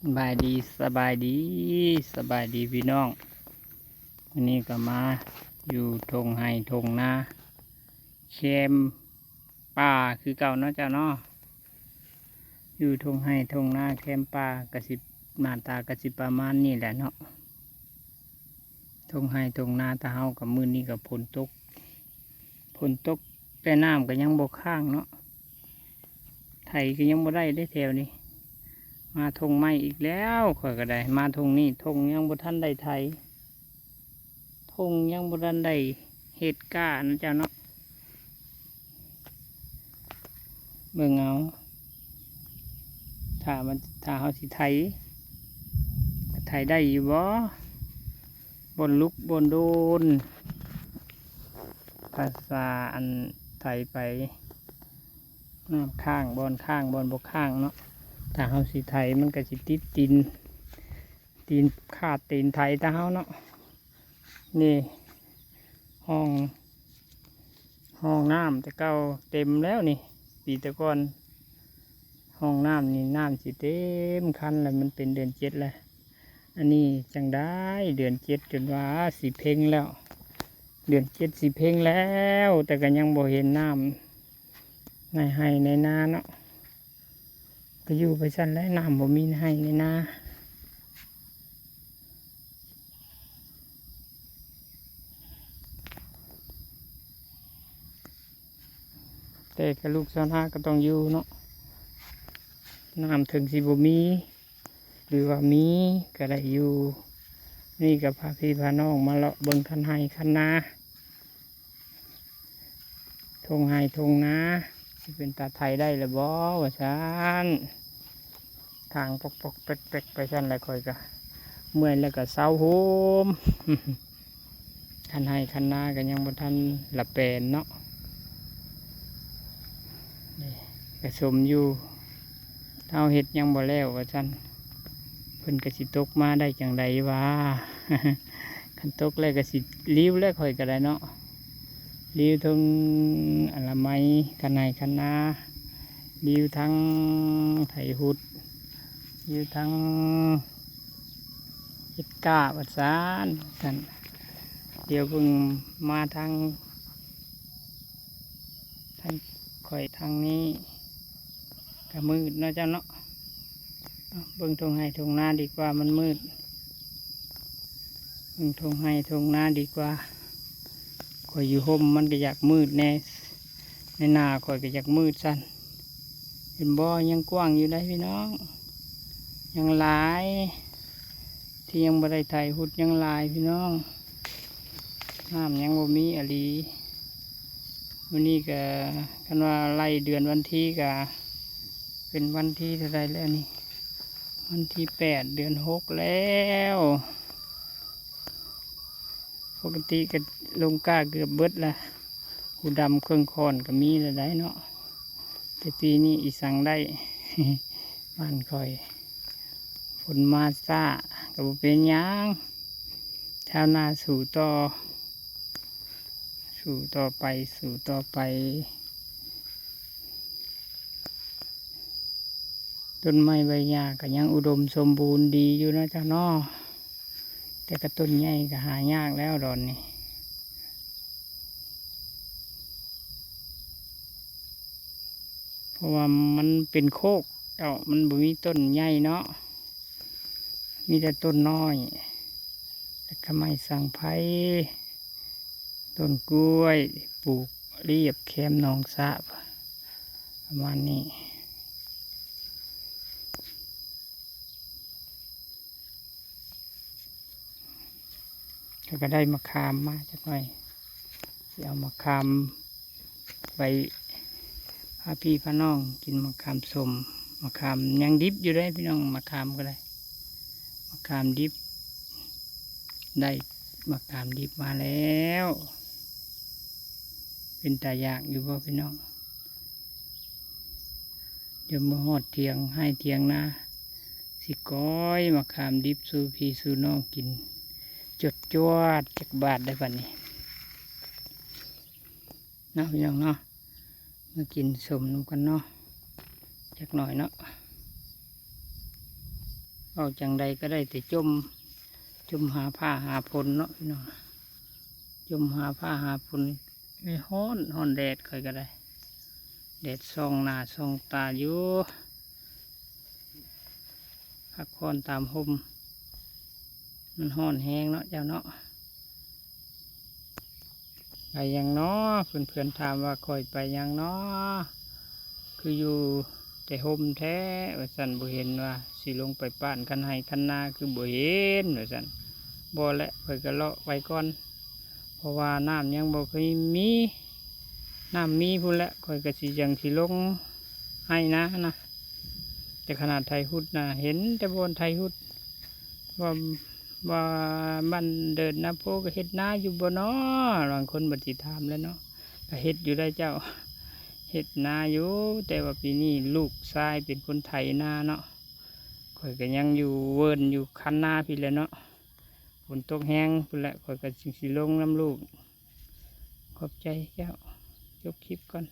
ສະບາຍດີ ສະບາຍດີ ສະບາຍດີພີ່ນ້ອງ. ມື້ນີ້ກໍມາຢູ່ທົ່ງໄຮ່ທົ່ງນາ ແຄມປ່າຄືເກົ່າເນາະເຈົ້າເນາະ. ຢູ່ທົ່ງໄຮ່ທົ່ງນາແຄມປ່າ ກະຊິ ໜ້າຕາກະຊິປະມານນີ້ແຫຼະເນາະ. ທົ່ງໄຮ່ທົ່ງນາຕາເຮົາກໍ ມື້ນີ້ກໍຝົນຕົກ ຝົນຕົກ ແຕ່ນ້ຳກໍຍັງບໍ່ຄ້າງເນາະ. ໄຖກໍຍັງບໍ່ໄດ້ເດ້ແຖວນີ້. ມາທົ່ງໃໝ່ອີກແລ້ວ ຂ້ອຍກໍໄດ້ ມາທົ່ງນີ້ ທົ່ງຍັງບໍ່ທັນໄດ້ໄຖ ທົ່ງຍັງບໍ່ທັນໄດ້ເຮັດກ້ານະເຈົ້າເນາະ. ເບິ່ງເອົາ ຖ້າມັນ ຖ້າເຮົາຊິໄຖ ໄຖໄດ້ຢູ່ບໍ່? ບ່ອນຫຼຸກບ່ອນໂດນ ພາສາອັນໄຖໄປ ນ້ຳຄ້າງ ບ່ອນຄ້າງ ບ່ອນບໍ່ຄ້າງເນາະ. ຖ້າເຮົາຊິໄຖ ມັນກໍຊິຕິດຕີນ ຕີນຂາດຕີນໄຖຕາເຮົາເນາະ. ນີ້ ຮ່ອງ ຮ່ອງນ້ຳແຕ່ເກົ່າເຕັມແລ້ວນີ້ ປີແຕ່ກ່ອນ ຮ່ອງນ້ຳນີ້ ນ້ຳຊິເຕັມຄັນແລ້ວ ມັນເປັນເດືອນເຈັດແລ້ວ. ອັນນີ້ຈັ່ງໄດ້ເດືອນເຈັດ ຈົນວ່າຊິເພັງແລ້ວ ເດືອນເຈັດຊິເພັງແລ້ວ ແຕ່ກໍຍັງບໍ່ເຫັນນ້ຳໃນໄຮ່ໃນນາເນາະ. ກໍຢູ່ໄປຊັ້ນແຫຼະ ນ້ຳບໍ່ມີໃນໄຮ່ໃນນາ. ແຕ່ກໍລູກຊາວນາກໍຕ້ອງຢູ່ເນາະ ນ້ຳເຖິງຊິບໍ່ມີ ຫຼືວ່າມີກໍໄດ້ຢູ່. ນີ້ກໍພາພີ່ພານ້ອງມາເລາະເບິ່ງຄັນໄຮ່ຄັນນາ ທົ່ງໄຮ່ທົ່ງນາ ຊິເປັນຕາໄຖໄດ້ລະບໍ່ ວ່າຊັ້ນ. ທາງປອກໆແປັກໆໄປຊັ້ນແຫຼະ ຂ້ອຍກໍເມື່ອຍແລ້ວກໍເຊົາໂຮມ. ຄັນໄຮ່ຄັນນາກໍຍັງບໍ່ທັນລະແປນເນາະ ນີ້ກໍຊົມຢູ່ ເຮົາເຮັດຍັງບໍ່ແລ້ວວ່າຊັ້ນ. ເພິ່ນກໍຊິຕົກມາໄດ້ຈັ່ງໃດຫວາ ຄັນຕົກແລ້ວກໍຊິລິ້ວແລ້ວ ຂ້ອຍກໍໄດ້ເນາະ ລິ້ວເທິງອະນາໄມ ຄັນໄຮ່ຄັນນາ ລິ້ວທັງໄຖຫຸດ ລິ້ວທັງເຮັດກ້າວ່າຊັ້ນ ວ່າຊັ້ນ. ດຽວເບິ່ງມາທາງ ທາງຂ້ອຍທາງນີ້ກໍມືດເນາະເຈົ້າເນາະ. ເບິ່ງທົ່ງໄຮ່ທົ່ງນາດີກວ່າ ມັນມືດ ເບິ່ງທົ່ງໄຮ່ທົ່ງນາດີກວ່າ. ຂ້ອຍຢູ່ຮົ່ມມັນກໍຢາກມືດແດ່ ໃນໜ້າຂ້ອຍກໍຢາກມືດຊັ້ນ. ເຫັນບໍ່ ຍັງກວ້າງຢູ່ໃດ໋ພີ່ນ້ອງ ຍັງຫຼາຍ ທີ່ຍັງບໍ່ໄດ້ໄຖຫຸດຍັງຫຼາຍພີ່ນ້ອງ ນ້ຳຍັງບໍ່ມີອີ່ຫຼີ. ມື້ນີ້ກໍ ຄັນວ່າໄລ່ເດືອນວັນທີກໍເປັນວັນທີເທົ່າໃດແລ້ວນີ້ ວັນທີແປດ ເດືອນຫົກແລ້ວ. ປົກກະຕິກໍລົງກ້າເກືອບເບິດລະ ຫູດຳເຄິ່ງຂ້ອນກໍມີລະໄດ໋ເນາະ ແຕ່ປີນີ້ອີ່ສັງໄດ້ ບ້ານຂ້ອຍ ຝົນມາຊ້າກໍບໍ່ເປັນຫຍັງ ຊາວນາສູ້ຕໍ່ ສູ້ຕໍ່ໄປ ສູ້ຕໍ່ໄປ. ຕົ້ນໄມ້ໃບຫຍ້າກໍຍັງອຸດົມສົມບູນດີຢູ່ເນາະເຈົ້າເນາະ ແຕ່ກໍຕົ້ນໃຫຍ່ກໍຫາຍາກແລ້ວດອນນີ້ ເພາະວ່າມັນເປັນໂຄກເຈົ້າ ມັນບໍ່ມີຕົ້ນໃຫຍ່ເນາະ ມີແຕ່ຕົ້ນນ້ອຍ ແລ້ວກໍໄມ້ສັງໄພ ຕົ້ນກ້ວຍ ປູກລຽບແຄມໜອງສະ ປະມານນີ້. ແລ້ວກໍໄດ້ໝາກຂາມມາຈັກໜ່ອຍ ຊິເອົາໝາກຂາມໄປພາພີ່ພານ້ອງກິນໝາກຂາມສົ້ມ. ໝາກຂາມຍັງດິບຢູ່ເດ້ພີ່ນ້ອງ ໝາກຂາມກໍໄດ້ ໝາກຂາມດິບ ໄດ້ໝາກຂາມດິບມາແລ້ວ ເປັນຕາຢາກຢູ່ບໍ່ພີ່ນ້ອງ? ດຽວມາຮອດຖຽງໄຮ່ຖຽງນາ ຊິກ້ອຍໝາກຂາມດິບສູ່ພີ່ສູ່ນ້ອງກິນ ຈວດໆ ຈັກບາດໄດ້ບັດນີ້ເນາະ ພີ່ນ້ອງເນາະ. ມາກິນສົ້ມນຳກັນເນາະ ຈັກໜ້ອຍເນາະ. ເວົ້າຈັ່ງໃດກໍໄດ້ແຕ່ຈົ່ມ ຈົ່ມຫາຟ້າຫາຝົນເນາະພີ່ນ້ອງ ຈົ່ມຫາຟ້າຫາຝົນ. ນີ້ຮ້ອນ ຮ້ອນແດດ ຂ້ອຍກໍໄດ້ ແດດສ່ອງໜ້າສ່ອງຕາຢູ່ ພັກຜ່ອນຕາມຮົ່ມ ມັນຮ້ອນແຮງເນາະເຈົ້າເນາະ. ໄປຫຍັງນໍ? ເພື່ອນໆຖາມວ່າຂ້ອຍໄປຫຍັງນໍ? ຄືຢູ່ແຕ່ຮົ່ມແທ້ ວ່າຊັ້ນ. ບໍ່ເຫັນວ່າຊິລົງໄປປ້ານຄັນໄຮ່ຄັນນາ ຄືບໍ່ເຫັນ ວ່າຊັ້ນ. ບໍ່ແຫຼະ ຂ້ອຍກໍເລາະໄປກ່ອນ ເພາະວ່ານ້ຳຍັງບໍ່ເຄີຍມີ ນ້ຳມີພຸ້ນແຫຼະ ຂ້ອຍກໍຊິ ຈັ່ງຊິລົງໄຮ່ນານະ. ແຕ່ຂະໜາດໄຖຫຸດນະ ເຫັນແຕ່ບ່ອນໄຖຫຸດ ວ່າ ວ່າບ້ານເດີນນາໂພກໍເຮັດນາຢູ່ບໍ່ນໍ? ບາງຄົນບັດຊິຖາມແຫຼະເນາະ. ກໍເຮັດຢູ່ໄດ໋ເຈົ້າ ເຮັດນາຢູ່ ແຕ່ວ່າປີນີ້ລູກຊາຍເປັນຄົນໄຖນາເນາະ. ຂ້ອຍກໍຍັງຢູ່ເວີນຢູ່ຄັນນາພີ້ແຫຼະເນາະ ຝົນຕົກແຮງພຸ້ນແຫຼະ ຂ້ອຍກໍຈຶ່ງຊິລົງນຳລູກ. ຂອບໃຈເຈົ້າ ຈົບຄລິບກ່ອນ.